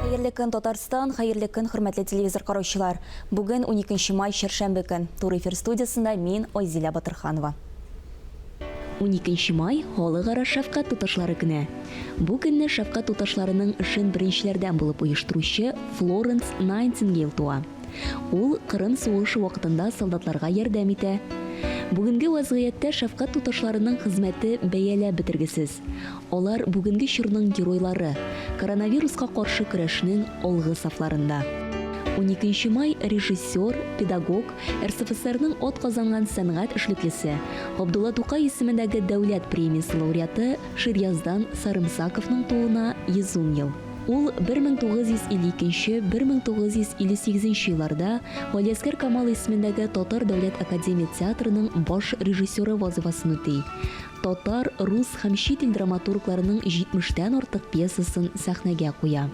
Хәерле көн, Татарстан, хәерле көн, хөрмәтле телевизор караучылар. Бүген 12 май, чәршәмбе көн. Туры эфир студиясендә мин, Айзилә Батырханова. 12 май, Халыкара шәфкать туташлары көне. Бу көнне шәфкать туташларының эшен беренчеләрдән булып оештыручы Флоренс Найтингейл туа. Ул Кырым сугышы вакытында солдатларга ярдәм итә. Бүгенге вазгыятьтә шәфкать туташларының хезмәте бәяләп бетергесез. Алар бүгенге чорның геройлары, коронавируска каршы көрәшнең алгы сафларында. Уникенче май режиссер, педагог, РСФСРның атказанган сәнгать эшлеклесе, Габдулла Тукай исемендәге дәүләт премиясе лауреаты Ширяздан Сарымсаковның тууына 110 ел. Ул 1952 нче-1958 нче елларда Галиәсгар Камал исемендәге Татар дәүләт академия театрының баш режиссеры вазыйфасын үти. Татар, рус һәм чит ил драматургларының җитмештән артык пьесасын сәхнәгә куя.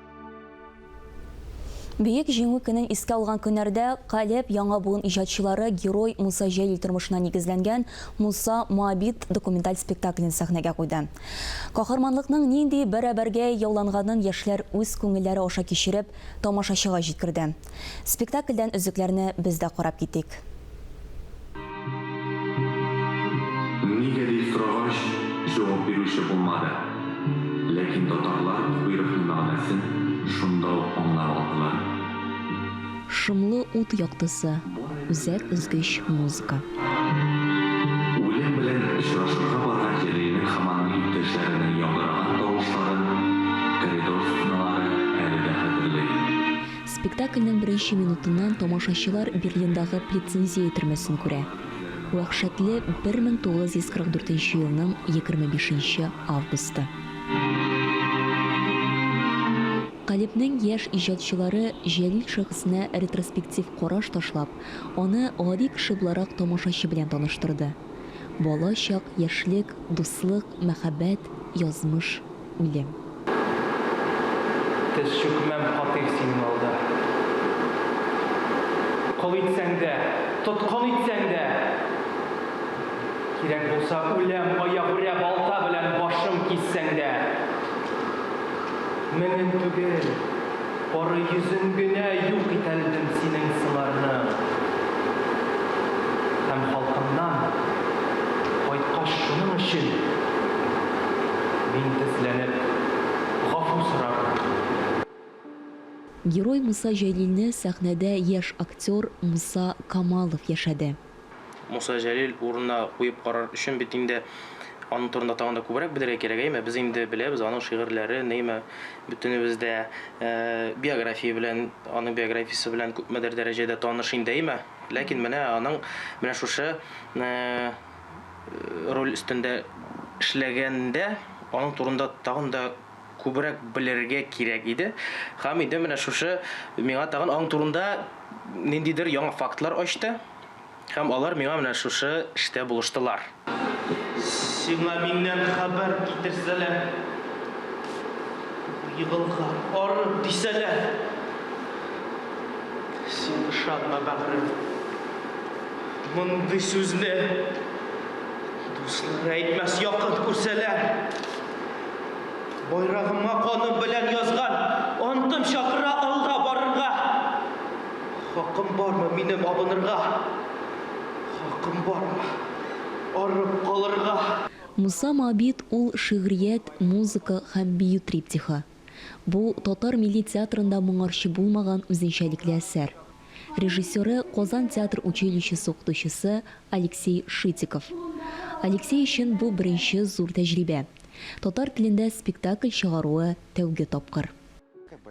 Бөек Җиңү көнен искә алган көннәрдә Калеб яңа буын иҗатчылары герой Муса Җәлил тормышына нигезләнгән Муса Моабит документаль спектаклен сәхнәгә куйды. Каһарманлыкның нинди бәрабәргә яуланганын яшьләр үз күңелләре аша кичереп, тамашачыга җиткерде. Спектакльдән өзекләрне без дә карап китик. Нигә дип сорагач, җавап бирүче булмады. Ләкин татарлар бу боерыкның мәгънәсен шунда ук аңлап алдылар. Шомлы ут яктысы, үзәк өзгеч музыка. Үлем белән очрашырга барган Җәлилнең һәм аның иптәшләренең яңгыраган тавышларын коридор стеналары әле дә хәтерли. Спектакльнең беренче минутыннан тамашачылар Берлиндагы Плетцензее төрмәсен күрә. Вәхшәтле 1944 нче елның 25 нче августы. Калебнең яшь иҗатчылары Җәлил шәхесенә ретроспектив караш ташлап, аны гади кеше буларак тамашачы белән таныштырды. Бала чак, яшьлек, дуслык, мәхәббәт, язмыш, үлем. Тез чүкмәм, катыйк синең алда. Кол итсәң дә, тоткын итсәң дә. Кирәк булса, үләм, аягүрә балта белән башым киссәң дә. Меңен түгел, бары йөзен генә юк итәлдем синең сыңарның. Һәм халкымнан кайткач шуның өчен мин тезләнеп гафу сорармын. Герой Муса Җәлилне сәхнәдә яшь актер Муса Камалов яшәде. Муса Җәлил урынына куеп карар өчен бит инде аның турында тагын да күбрәк белергә кирәк, әйме? Без инде беләбез аның шигырьләрен, әйме? Бөтенебез дә биография белән, аның биографиясе белән күпмедер дәрәҗәдә таныш инде, әйме? Ләкин менә аның менә шушы роль өстендә эшләгәндә аның турында тагын да күбрәк белергә кирәк иде. Һәм инде менә шушы миңа тагын аның турында ниндидер яңа фактлар ачты. Һәм алар миңа менә шушы эштә булыштылар. Сиңа миннән хәбәр китерсәләр, Егылган, арып дисәләр, Син ышанма, бәгърем, мондый сүзне Дуслар әйтмәс, якын күрсәләр. Байрагыма каным белән язган Антым чакыра алга барырга. Хакым бармы минем абынырга? Хакым бармы арып калырга? Муса Моабит ул шигърият, музыка һәм бию триптихы. Бу, татар милли театрында моңарчы булмаган үзенчәлекле әсәр. Режиссеры, Казан театр училищесы укытучысы Алексей Шитиков. Алексей өчен бу беренче зур тәҗрибә. Татар телендә спектакль чыгаруы тәүге тапкыр.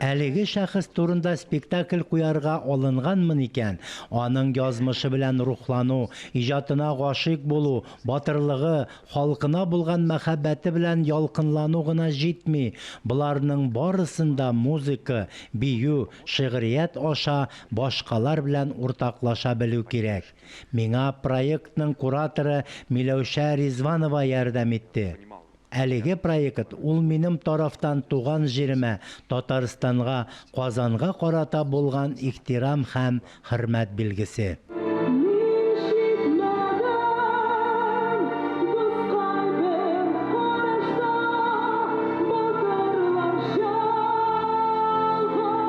Әлеге шәхес турында спектакль куярга алынганмын икән, аның язмышы белән рухлану, иҗатына гашыйк булу, батырлыгы, халкына булган мәхәббәте белән ялкынлану гына җитми, боларның барысын да музыка, бию, шигърият аша башкалар белән уртаклаша белү кирәк. Миңа проектның кураторы Миләүшә Ризванова ярдәм итте. Әлеге проект ул минем тарафтан туган җиремә, Татарстанга, Казанга карата булган ихтирам һәм хөрмәт билгесе. Мин шикләдем, дускай, бер карашта батырларча алга.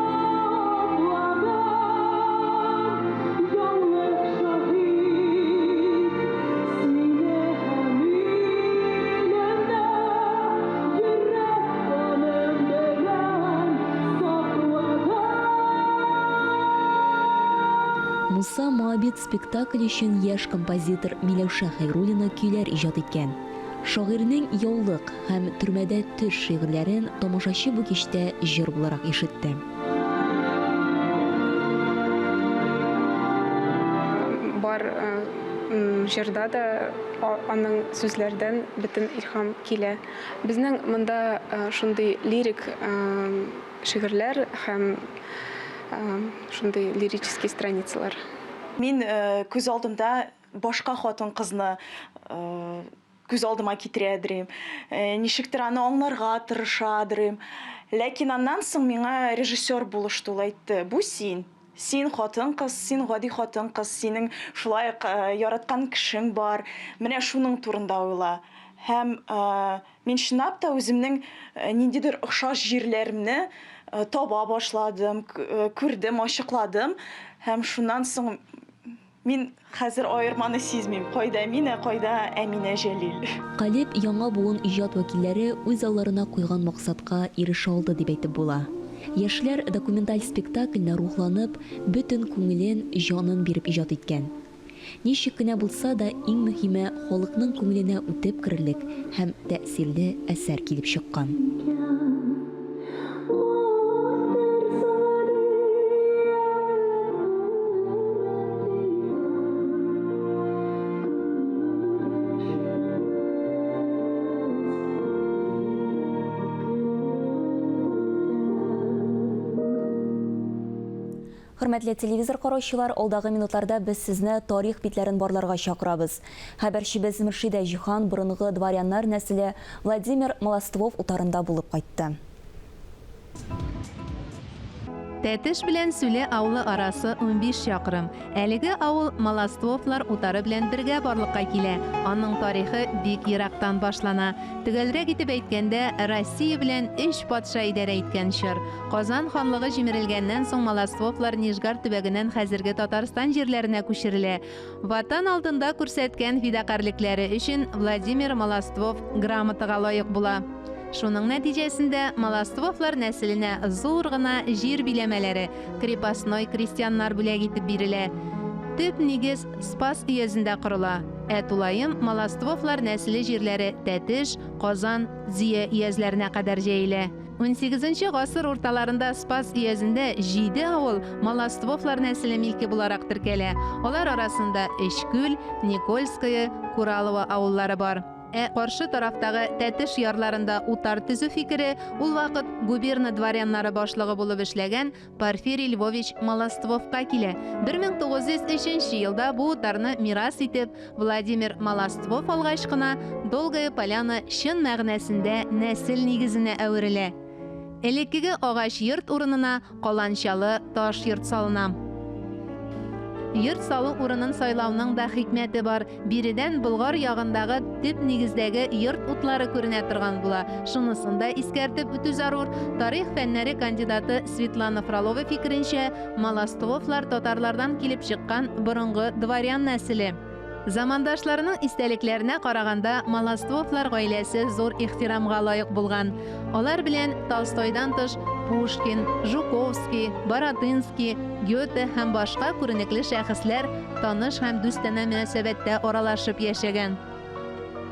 Муса Моабит спектакле өчен яшь композитор Миләүшә Хәйруллина көйләр иҗат иткән. Шагыйрьнең Яулык һәм Төрмәдә төш шигырьләрен тамашачы бу кичтә җыр буларак ишетте. Бар җырда да аның сүзләрдән бөтен илһам килә. Безнең монда шундый лирик шигырьләр һәм шундый лирический страницалар. Мин күз алдымда башка хатын-кызны күз алдыма китерәдер. Ничектер аны аңларга тырышадыр. Ләкин аннан соң миңа режиссер булышты, ул әйтте, бу син. Син хатын-кыз, син гади хатын-кыз, синең шулай ук яраткан кешең бар. Менә шуның турында уйла. Һәм мин чынлап та үземнең ниндидер охшаш җирләремне таба башладым, күрдем, ачыкладым. Һәм шуннан соң мин хәзер аерманы сизмим, кайда мин, ә кайда Әминә Җәлил. Калеб яңа буын иҗат вәкилләре үз алларына куйган максатка ирешә алды дип әйтеп була. Яшьләр документаль спектакльне рухланып, бөтен күңелен, җанын биреп иҗат иткән. Ничек кенә булса да, иң мөһиме, халыкның күңеленә үтеп керерлек һәм тәэсирле әсәр килеп чыккан. Хөрмәтле телевизор караучылар, алдагы минутларда без сезне тарих битләрен барларга чакырабыз. Хәбәрчебез Мөршидә Җиһан борынгы дворяннар нәселе Владимир Молоствов утарында булып кайтты. Тәтеш белән Сүлә авылы арасы 15 чакрым. Әлеге авыл Молоствовлар утары белән бергә барлыкка килә. Аның тарихы бик ерактан башлана. Төгәлрәк итеп әйткәндә, Россия белән өч патша идарә иткән чор. Казан ханлыгы җимерелгәннән соң Молоствовлар Нижгар төбәгеннән хәзерге Татарстан җирләренә күчерелә. Ватан алдында күрсәткән фидакарьлекләре өчен Владимир Молоствов грамотага лаек була. Шуның нәтиҗәсендә Молоствовлар нәселенә зур гына җир биләмәләре, крепостной крестьяннар бүләк итеп бирелә. Төп нигез Спас өязендә корыла, ә тулаем Молоствовлар нәселе җирләре Тәтеш, Казан, Зөя өязләренә кадәр җәелә. Унсигезенче гасыр урталарында Спас өязендә җиде авыл Молоствовлар нәселе милке буларак теркәлә. Алар арасында Өчкүл, Никольское, Куралово авыллары бар. Ә каршы тарафтагы Тәтеш ярларында утар төзү фикере ул вакыт губерна дворяннары башлыгы булып эшләгән Порфирий Львович Молоствовка килә. 1903 елда бу утарны мирас итеп Владимир Молоствов алгач кына Долгая Поляна чын мәгънәсендә нәсел нигезенә әверелә. Элеккеге агач йорт урынына каланчалы таш йорт салына. Йорт салу урынын сайлауның да хикмәте бар. Биредән Болгар ягындагы төп нигездәге йорт утлары күренә торган була. Шунысын да искәртеп үтү зарур, тарих фәннәре кандидаты Светлана Фролова фикеренчә, Молоствовлар татарлардан килеп чыккан борынгы дворян нәселе. Замандашларының истәлекләренә караганда, Молоствовлар гаиләсе зур ихтирамга лаек булган. Алар белән Толстойдан тыш Пушкин, Жуковский, Баратынский, Гёте һәм башка күренекле шәхесләр таныш һәм дустанә мөнәсәбәттә аралашып яшәгән.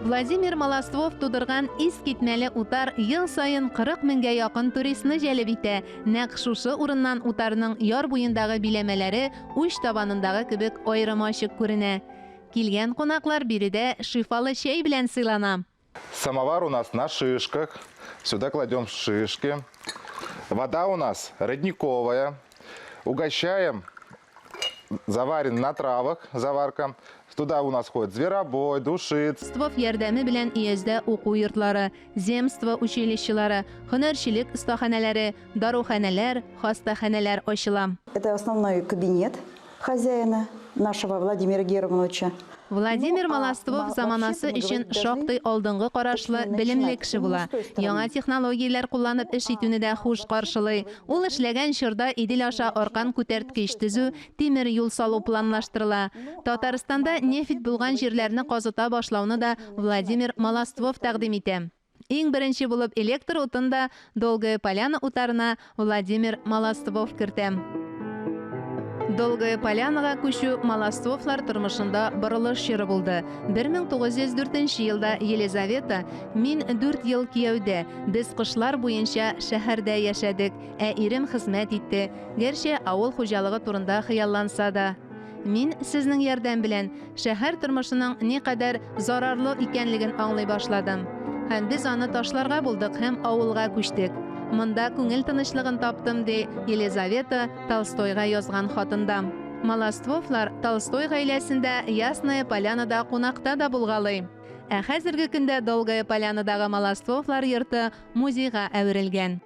Владимир Молоствов тудырган искитмәле утар ел саен 40 меңгә якын туристны җәлеп итә. Нәкъ шушы урыннан утарның яр буендагы биләмәләре уч табанындагы кебек аерым-ачык күренә. Килгән кунаклар биредә шифалы чәй белән сыйлана. Самовар у нас на шишках. Сюда кладем шишки. Вода у нас родниковая. Угощаем. Заварен на травах заварка. Туда у нас входит зверобой, душиц. Ствов ярдәме белән өяздә уку йортлары, земство училищелары, һөнәрчелек остаханәләре, даруханәләр, хастаханәләр ачыла. Это основной кабинет хозяина нашего Владимира Германовича. Владимир Молоствов заманасы өчен шактый алдынгы карашлы, белемле кеше була. Яңа технологияләр кулланып эш итүне дә хуш каршылый. Ул эшләгән чорда Идел аша аркан күтәрткеч төзү, тимер юл салу планлаштырыла. Татарстанда нефть булган җирләрне казыта башлауны да Владимир Молоствов тәкъдим итә. Иң беренче булып электр утын да Долгая Поляна утарына Владимир Молоствов кертә. Долгая Полянага күчү Молоствовлар тормышында борылыш чоры булды. 1904 елда Елизавета, Мин дүрт ел кияүдә, без кышлар буенча шәһәрдә яшәдек, ә ирем хезмәт итте, гәрчә авыл хуҗалыгы турында хыялланса да. Мин, сезнең ярдәм белән, шәһәр тормышының никадәр зарарлы икәнлеген аңлый башладым. Һәм без аны ташларга булдык һәм авылга күчтек. Монда күңел тынычлыгын таптым, ди Елизавета Толстойга язган хатында. Молоствовлар Толстой гаиләсендә Ясная Полянада кунакта да булгалый. Ә хәзерге көндә Долгая Полянадагы Молоствовлар йорты музейга әверелгән.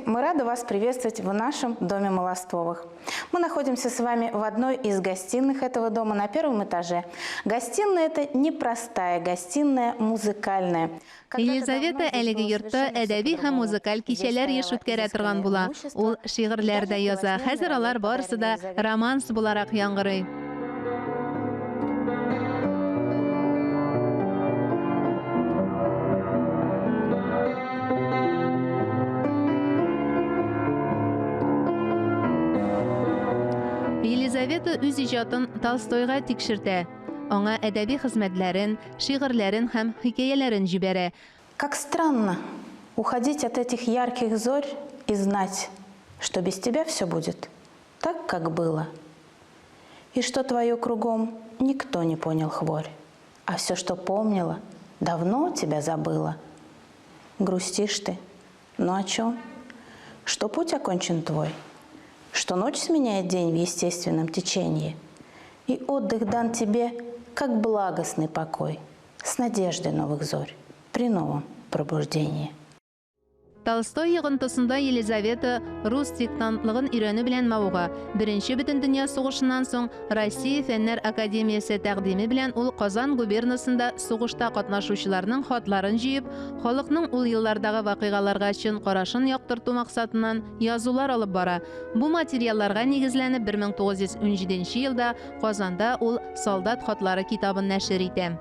Мы рады вас приветствовать в нашем доме Молоствовых. Мы находимся с вами в одной из гостиных этого дома на первом этаже. Гостиная это непростая гостиная, музыкальная. Елизавета әлеге йортта әдәби һәм музыкаль кичәләр еш үткәрә торган була. Ул шигырьләр дә яза. Хәзер алар барысы да романс буларак яңгырый. Елизавета үз иҗатын Толстойга тикшертә. Аңа әдәби хезмәтләрен, шигырьләрен һәм хикәяләрен җибәрә. Как странно уходить от этих ярких зорь и знать, что без тебя все будет так, как было, и что твое кругом никто не понял хворь, а все, что помнила, давно тебя забыла. Грустишь ты, но о чем? Что путь окончен твой, что ночь сменяет день в естественном течении, и отдых дан тебе, как благостный покой, с надеждой новых зорь при новом пробуждении. Толстой йогынтысында Елизавета рус диктантлыгын өйрәнү белән мавыга. Беренче бөтендөнья сугышыннан соң Россия Фәннәр академиясе тәкъдиме белән ул Казан губернасында сугышта катнашучыларның хатларын җыеп, халыкның ул еллардагы вакыйгаларга чын карашын яктырту максатыннан язулар алып бара. Бу материалларга нигезләнеп 1917 елда Казанда ул Солдат хатлары китабын нәшер итә.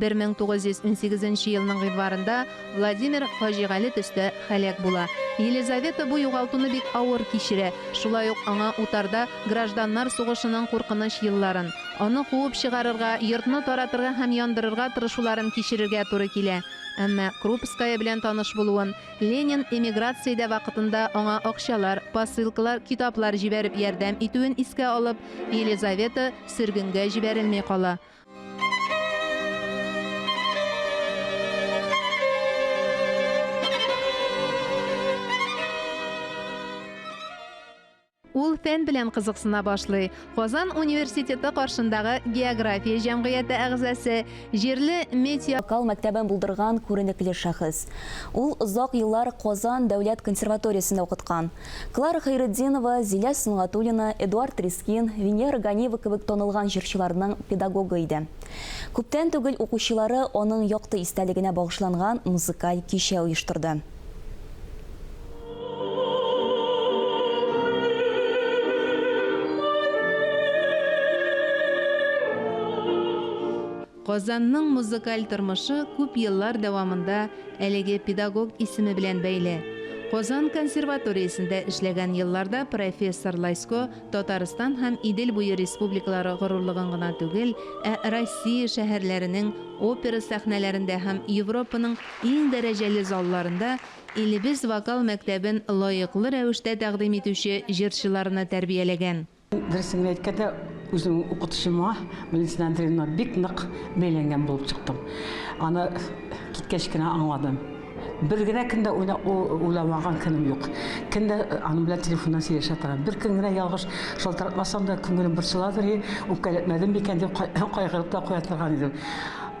1918 елның гыйнварында Владимир фаҗигале төстә һәлак була. Елизавета бу югалтуны бик авыр кичерә. Шулай ук аңа утарда гражданнар сугышының куркыныч елларын, аны куып чыгарырга, йортны таратырга һәм яндырырга тырышуларын кичерергә туры килә. Әмма Крупская белән таныш булуын, Ленин эмиграциядә вакытында аңа акчалар, посылкалар, китаплар җибәреп ярдәм итүен искә алып, Елизавета сөргенгә җибәрелми кала. Ул фән белән кызыксына башлый. Казан университеты каршындагы география җәмгыяте әгъзасы, җирле метео Вокал мәктәбен булдырган күренекле шәхес. Ул озак еллар Казан дәүләт консерваториясендә укыткан. Клара Хәйретдинова, Зилә Сөнгатуллина, Эдуард Трескин, Венера Ганиева кебек танылган җырчыларның педагогы иде. Күптән түгел укучылары аның якты истәлегенә багышланган музыкаль кичә оештырды. Казанның музыкаль тормышы күп еллар дәвамында әлеге педагог исеме белән бәйле. Казан консерваториясендә эшләгән елларда профессор Ласько Татарстан һәм Идел буе республикалары горурлыгын гына түгел, ә Россия шәһәрләренең опера сәхнәләрендә һәм Европаның иң дәрәҗәле залларында илебез вокал мәктәбен лаеклы рәвештә тәкъдим итүче җырчыларны тәрбияләгән. Дөресен генә әйткәндә, үземнең укытучыма, Валентина Андреевна, бик нык бәйләнгән булып чыктым. Аны киткәч кенә аңладым. Бер генә көн дә уйламаган көнем юк. Көн дә аның белән телефоннан сөйләшә торам. Бер көн генә ялгыш шалтыратмасам да күңелем борчыладыр, и, үпкәләтмәдем микән дип кайгырып та куя торган идем.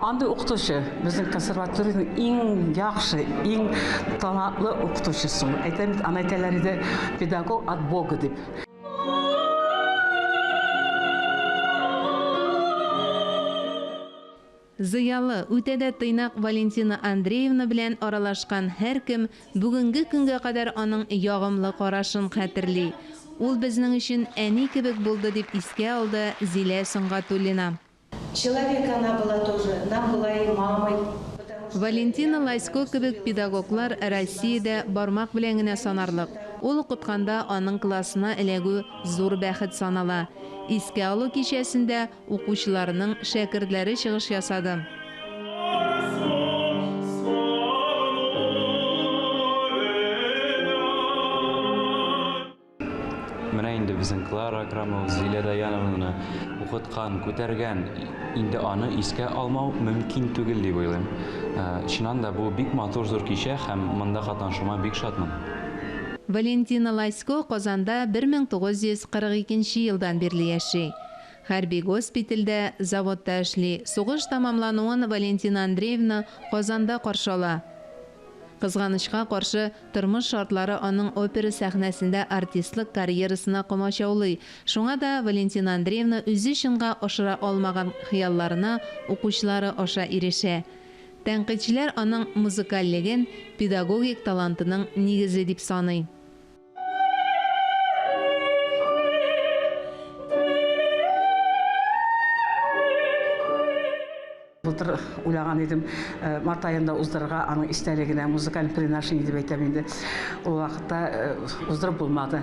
Андый укытучы безнең консерваториянең иң яхшы, иң талантлы укытучысы ул. Әйтәм бит, аны әйтәләр иде, педагог от Бога дип. Зыялы, үтә дә тыйнак Валентина Андреевна белән аралашкан һәркем бүгенге көнгә кадәр аның ягымлы карашын хәтерли. Ул безнең өчен әни кебек булды, дип искә алды Зилә Сөнгатуллина. Человек она была тоже, нам была и мамой. Валентина Ласько кебек педагоглар Россиядә бармак белән генә санарлык. Ул укытканда аның классына эләгү зур бәхет санала. Искә алу кичәсендә укучыларының шәкертләре чыгыш ясады. Менә инде безнең Клара Акрамова, Зилә Даяновнаны укыткан, күтәргән, инде аны искә алмау мөмкин түгел дип уйлыйм. Чыннан да бу бик матур зур кичә һәм монда катнашуыма бик шатмын. Валентина Ласько Казанда 1942 елдан бирле яши. Хәрби госпитальдә, заводта эшли. Сугыш тәмамлануын Валентина Андреевна Казанда каршы ала. Кызганычка каршы, тормыш шартлары аның опера сәхнәсендә артистлык карьерасына комачаулый. Шуңа да Валентина Андреевна үзе чынга ашыра алмаган хыялларына укучылары аша ирешә. Тәнкыйтьчеләр аның музыкальлеген педагогик талантының нигезе дип саный. Былтыр уйлаган идем, март аенда уздырырга аның истәлегенә музыкаль приношение дип әйтәм инде. Ул вакытта уздырып булмады.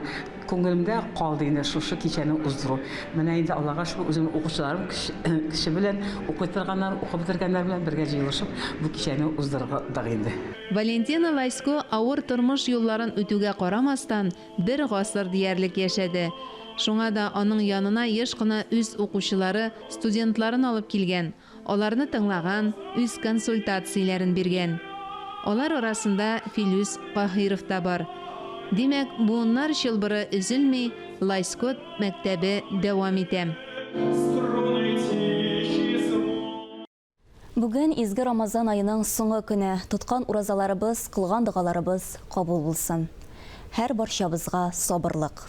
Күңелемдә калды инде шушы кичәне уздыру. Менә инде Аллага шөкер, үземнең укучыларым көче белән, укый торганнар, укып бетергәннәр белән бергә җыелышып бу кичәне уздырдык инде. Валентина Ласько авыр тормыш юлларын үтүгә карамастан, бер гасыр диярлек яшәде. Шуңа да аның янына еш кына үз укучылары, студентларын алып килгән, аларны тыңлаган, үз консультацияләрен биргән. Алар арасында Филүс Каһиров та бар. Димәк, буыннар чылбыры өзелми, Лайскот мәктәбе дәвам итә. Бүген изге Рамазан аеның соңгы көне. Тоткан уразаларыбыз, кылган догаларыбыз кабул булсын. Һәр барчабызга сабырлык.